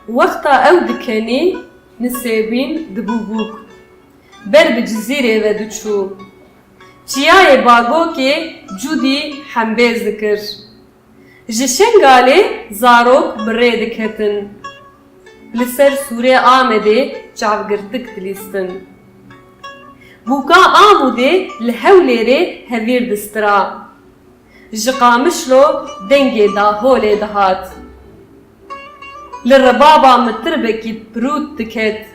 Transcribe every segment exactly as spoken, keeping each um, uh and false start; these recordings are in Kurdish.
Wexta ew dikenî, Nisêbîn dibû bûk. Ber bi Cizîrê ve diçû. Çiyayê Bagokê cûdî hembêz dikir. Ji Şengalê zarok bi rê diketin. Li ser sûrê Amedê çavgirtik dilîstin. Bûka Amûdê li Hewlêrê hevîr distira. Ji Qamişlo dengê daholê dihat. Li Rebaba mitirbekî pirût diket.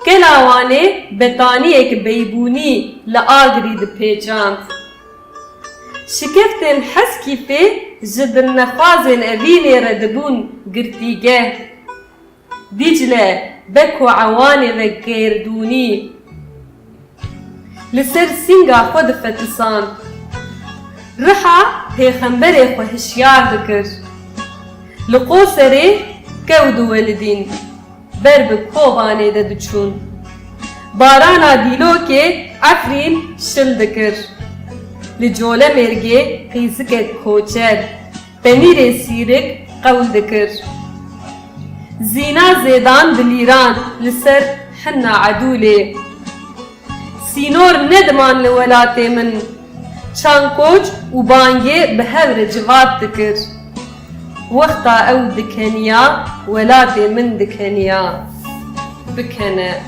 Kela Wanê betaniyek beybûnî li Agirî dipêçand. Şikeftên Heskîfê ji dilnexwazên evînê re dibûn girtîgeh. Dîcle beko ewanê ve gêrdûnî. Li ser sînga xwe difetisand. Riha pêxemberê xwe hişyar dikir. Li Qoserê kew diwelidîn, ber bi Kobanê de diçûn. Barana Dîlokê Efrîn şil dikir. Li Colemêrgê qîzikek koçer, penîrê sîrik qewl dikir. Zîna zêdan dilîran li ser hinna Edûlê. Sînor nediman li welatê min. Çankoç û bangê bi hev re civat dikir. Wexta ew dikeniya, welatê min dikeniya. Bikene.